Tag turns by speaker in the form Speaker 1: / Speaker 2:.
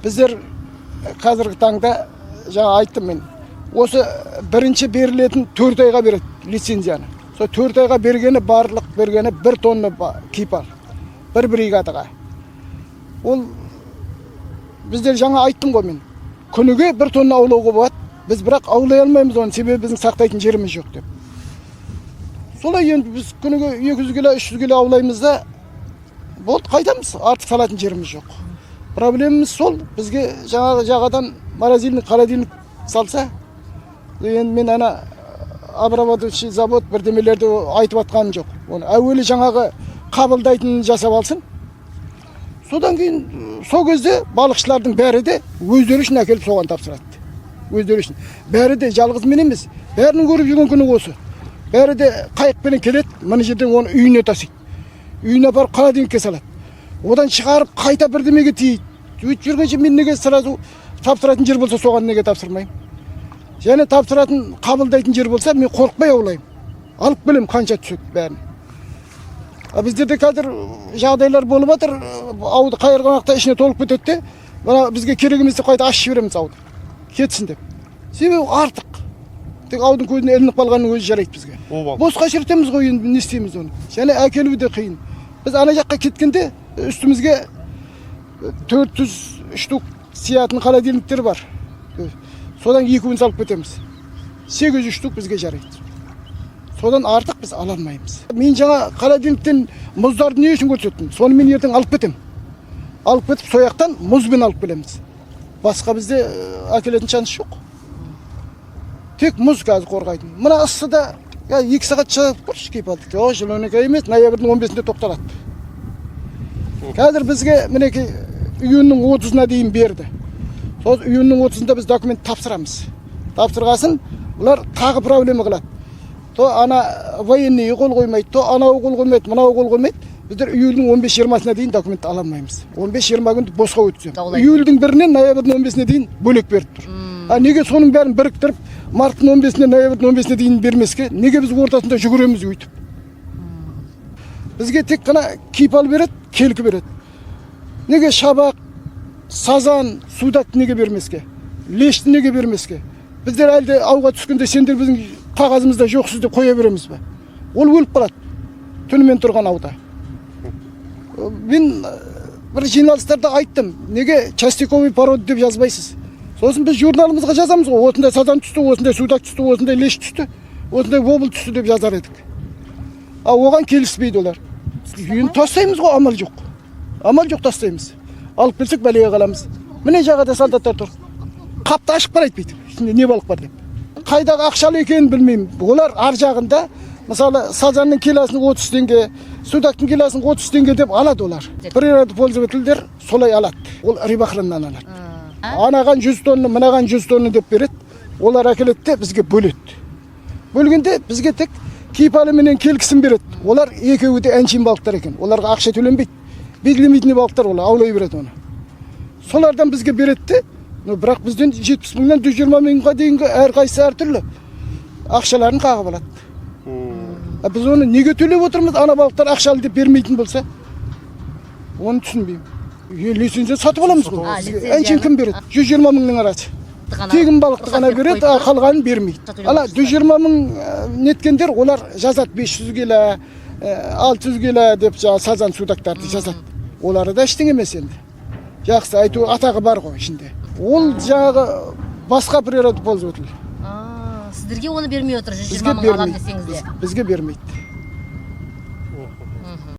Speaker 1: Біздер қазіргі таңда, жаңа айттым мен, осы бірінші берілетін 4 айға береді лицензияны. Сол 4 айға бергені, барлық бергені 1 тонна кипал бір бригадаға. Ол біздер, жаңа айттым ғой мен, күніге 1 тонна аулауға болады. Біз бірақ аулай алмаймыз оны, себебі біздің сақтайтын жеріміз жоқ деп. Солай енді біз күніге 200 кило, 300 кило аулаймыз да, болды, қайтамыз, артық салатын жеріміз жоқ. Проблемамыз сол. Бізге жаңағы жағадан морозильник, холодильник салса. Енді мен ана обрабатывающий завод, бірдемелерді айтып жатқаным жоқ. Оны әуелі жаңағы қабылдайтынын жасап алсын, содан кейін сол кезде балықшылардың бәрі де өздері үшін әкеліп соған тапсырады, өздері үшін бәрі де. Жалғыз мен емес, бәрінің көріп жүрген күні осы. Бәрі де қайықпенен келеді мына жерден, оны үйіне тасиды, үйіне апарып холодильникке салады, одан шығарып қайта бірдемеге тиейді. Өйтіп жүргенше, мен неге сразу тапсыратын жер болса, соған неге тапсырмаймын? Және тапсыратын, қабылдайтын жер болса, мен қорықпай аулаймын, алып келемін қанша түседі бәрін. А біздерде қазір жағдайлар болып жатыр, ауды қайырған уақытта ішіне толып кетеді де, мына бізге керек емес деп қайта ашып жібереміз ауды, кетсін деп. Себебі артық, тек аудың көзіне ілініп қалғанның өзі жарайды бізге.
Speaker 2: Обал.
Speaker 1: Босқа шірітеміз ғой, енді не істейміз оны? Және әкелу де қиын. Біз ана жаққа кеткенде үстімізге 400 штук сиятын холодильниктер бар, содан екеуін салып кетеміз. 800 штук бізге жарайды, содан артық біз ала алмаймыз. Мен жаңа холодильниктен мұздарды не үшін көрсеттім? Соны мен ертең алып кетемін, алып кетіп, сол жақтан мұзбен алып келеміз. Басқа бізде әкелетін шанс жоқ, тек мұз қазір қорғайтын. Мына ыссыда я 2 сағат шығып көрші кипалды. Жоқ, жыл 12 ай емес, ноябрьдің 15-інде тоқталады. Қазір бізге, мінекей, июньнің 30-ына дейін берді. Сол июньнің 30-ында біз документ тапсырамыз. Тапсырғасын бұлар тағы проблема қылады: то ана военный қол қоймайды, то анау қол қоймайды, мынау қол қоймайды. Біздер июльдің 15-20-сына дейін документ ала алмаймыз. 15-20 күнді босқа өткіземіз.
Speaker 3: Даулайды.
Speaker 1: Июльдің 1-інен ноябрьдің 15-іне дейін бөлек беріп тұр. А неге соның бәрін біріктіріп, марттың 15-інен ноябрьдің 15-іне дейін бермеске? Неге біз ортасында жүгіреміз өйтіп? Бізге тек қана кипал береді, келкі береді. Неге шабақ, сазан, судакты неге бермеске? Лешті неге бермеске? Біздер әлде ауға түскенде, сендер біздің қағазымызда жоқсыз деп қоя береміз бе? Ол өліп қалады түнімен тұрған ауда. Мен бір жиналыстарда айттым: неге частиковый порода деп жазбайсыз? Сосын біз журналымызға жазамыз ғой, осындай сазан түсті, осындай судак түсті, осындай лещ түсті, осындай вобла түсті деп жазар едік. А оған келіспейді олар. Енді тастаймыз ғой, амал жоқ, амал жоқ, тастаймыз. Алып келсек, бәлеге қаламыз. Міне, жағада солдаттар тұр, қапты ашып қарайды бүйтіп, ішінде не балық бар деп. Қайдағы ақшалы екенін білмеймін. Олар ар жағында, мысалы, сазанның килосын 30 теңге, судактың килосын 30 теңге деп алады олар. Природопользовательдер солай алады, ол рыбохраннан алады. Анаған 100 тонна, мынаған 100 тонна деп береді. Олар әкеледі де, бізге бөледі. Бөлгенде бізге тек кипалы менен келкісін береді. Олар екеуі де әншейін балықтар екен, оларға ақша төленбейді, белгілемейтін балықтар, олар аулай береді оны. Солардан бізге береді де, но бірақ бізден 70 мыңнан 120 мыңға дейінгі әрқайсысы әртүрлі ақшаларын қағып алады. А біз оны неге төлеп отырмыз, ана балықтар ақшалы деп бермейтін болса? Оны түсінбеймін. Лицензия сатып аламыз ғой.
Speaker 3: А,
Speaker 1: Бізге
Speaker 3: лицензияны-
Speaker 1: әншейін кім береді? 120 мыңның арасы.
Speaker 3: Ғана
Speaker 1: Тегін балықты
Speaker 3: рұқсат
Speaker 1: ғана
Speaker 3: беріп
Speaker 1: береді,
Speaker 3: қойды
Speaker 1: а
Speaker 3: ма?
Speaker 1: қалғанын бермейді.
Speaker 3: Рұқсат
Speaker 1: Ана
Speaker 3: төлеп
Speaker 1: 120 мың неткендер, олар жазады 500 кило, 600 кило деп, жаңағы сазан, судактарды жазады. Олары да ештеңе емес енді, жақсы, әйтеуір атағы бар ғой ішінде. Ол жаңағы басқа природопользователь.
Speaker 3: А, сіздерге оны бермей отыр, жүз
Speaker 1: Бізге
Speaker 3: жиырма мың аламын
Speaker 1: бермейді.
Speaker 3: десеңіз де.
Speaker 1: Бізге бермейді.